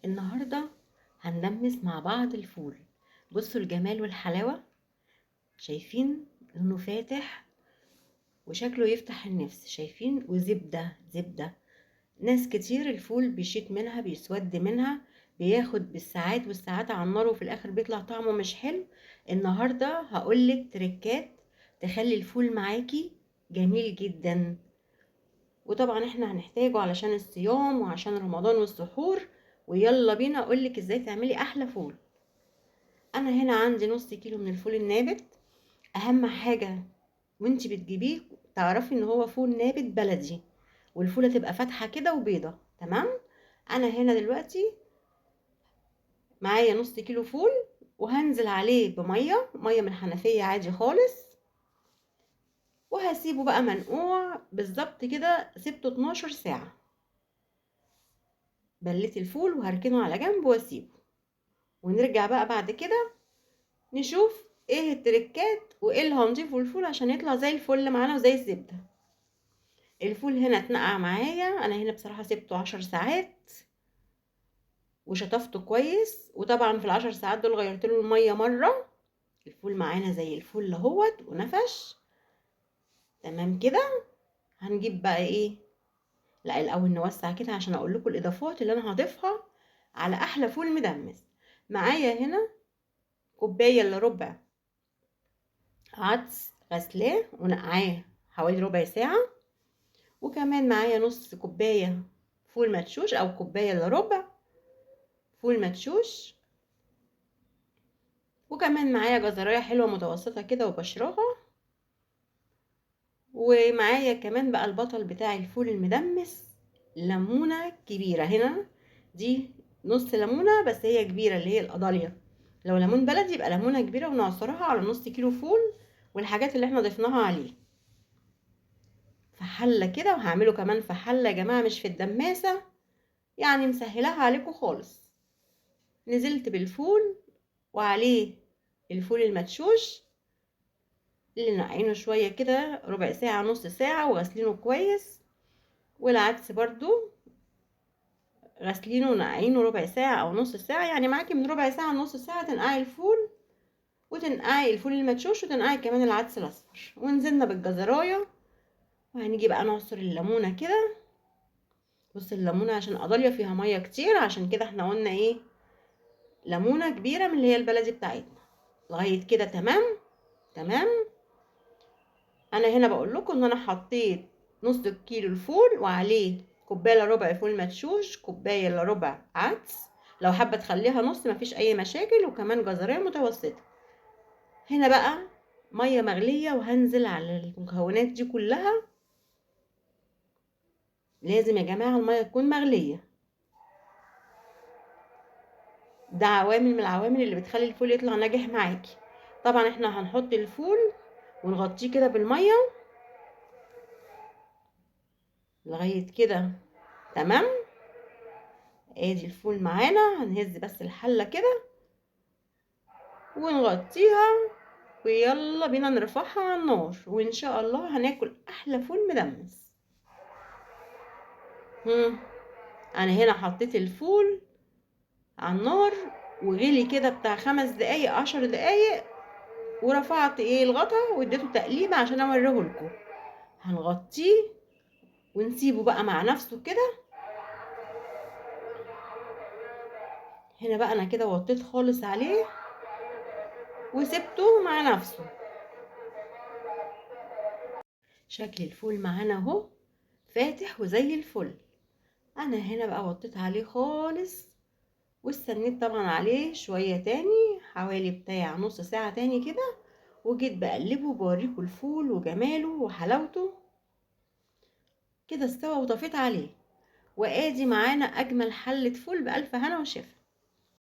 النهاردة هندمس مع بعض الفول. بصوا الجمال والحلاوة، شايفين لونه فاتح وشكله يفتح النفس، شايفين؟ وزبدة زبدة. ناس كتير الفول بيشيط منها، بيسود منها، بياخد بالساعات والساعات على النار وفي الاخر بيطلع طعمه مش حلو. النهاردة هقولك تريكات تخلي الفول معاكي جميل جدا، وطبعا احنا هنحتاجه علشان الصيام وعشان رمضان والسحور. ويلا بينا اقولك ازاي تعملي احلى فول. انا هنا عندي نص كيلو من الفول النابت. اهم حاجة وانتي بتجيبيه تعرفي ان هو فول نابت بلدي، والفولة تبقى فاتحة كده وبيضة، تمام؟ انا هنا دلوقتي معايا نص كيلو فول، وهنزل عليه بمية، مية من الحنفية عادي خالص، وهسيبه بقى منقوع بالظبط كده. سبته 12 ساعة. بليت الفول وهركنه على جنب واسيبه، ونرجع بقى بعد كده نشوف ايه التريكات وايه اللي هنضيفه الفول عشان يطلع زي الفل معانا وزي الزبدة. الفول هنا اتنقع معايا، انا هنا بصراحة سبته 10 ساعات وشطفته كويس، وطبعا في ال10 ساعات دول غيرت له المية مرة. الفول معانا زي الفل اهوت ونفش تمام كده. هنجيب بقى ايه؟ لا الاول نوسع كده عشان اقول لكم الاضافات اللي انا هضيفها على احلى فول مدمس. معايا هنا كوباية الا ربع عدس غسلاه ونقعاه حوالي ربع ساعة، وكمان معايا نص كوباية فول مدشوش او كوباية الا ربع فول مدشوش، وكمان معايا جزرايه حلوة متوسطه كده وبشرها، ومعايا كمان بقى البطل بتاع الفول المدمس ليمونه كبيرة. هنا دي نص ليمونه بس هي كبيرة اللي هي القضاليه، لو ليمون بلدي يبقى ليمونه كبيرة، ونعصرها على نص كيلو فول والحاجات اللي احنا ضفناها عليه في حله كده. وهعمله كمان في حله يا جماعة مش في الدماسه، يعني مسهلاها عليكم خالص. نزلت بالفول وعليه الفول المدشوش اللي نقعينه شوية كده ربع ساعة نص ساعة وغسلينه كويس، والعدس برضو غسلينه ونقعينه ربع ساعة او نص ساعة، يعني معاكي من ربع ساعة لنص ساعة تنقعي الفول، وتنقعي الفول المدشوش، وتنقعي كمان العدس الاصفر. ونزلنا بالجزرايه، وهنيجي بقى نعصر الليمونه كده. بص الليمونه عشان قضاليا فيها مية كتير، عشان كده احنا قلنا ايه، ليمونه كبيرة من اللي هي البلدي بتاعتنا. لغاية كده تمام تمام. انا هنا بقول لكم ان انا حطيت نص كيلو الفول وعليه كوباية الا ربع فول مدشوش، كوباية الا ربع عدس، لو حابة تخليها نص مفيش اي مشاكل، وكمان جزريه متوسطه. هنا بقى مية مغليه وهنزل على المكونات دي كلها. لازم يا جماعة المية تكون مغليه، ده عوامل من العوامل اللي بتخلي الفول يطلع ناجح معاكي. طبعا احنا هنحط الفول ونغطيه كده بالمية لغاية كده تمام. ادي الفول معانا، هنهز بس الحلة كده ونغطيها، ويلا بينا نرفعها على النار، وان شاء الله هناكل احلى فول مدمس. انا هنا حطيت الفول على النار وغلي كده بتاع 5 دقايق 10 دقايق، ورفعت ايه الغطا واديته تقليبه عشان اوريه لكم. هنغطيه ونسيبه بقى مع نفسه كده. هنا بقى انا كده وطيت خالص عليه وسبته مع نفسه. شكل الفول معانا اهو فاتح وزي الفل. انا هنا بقى وطيت عليه خالص واستنيت طبعا عليه شوية تاني حوالي بتاع نص ساعة تاني كده، وجيت بقلبه وبوريكم الفول وجماله وحلاوته كده. استوى وطفيت عليه، وادي معانا اجمل حلة فول بألف هنا وشفا.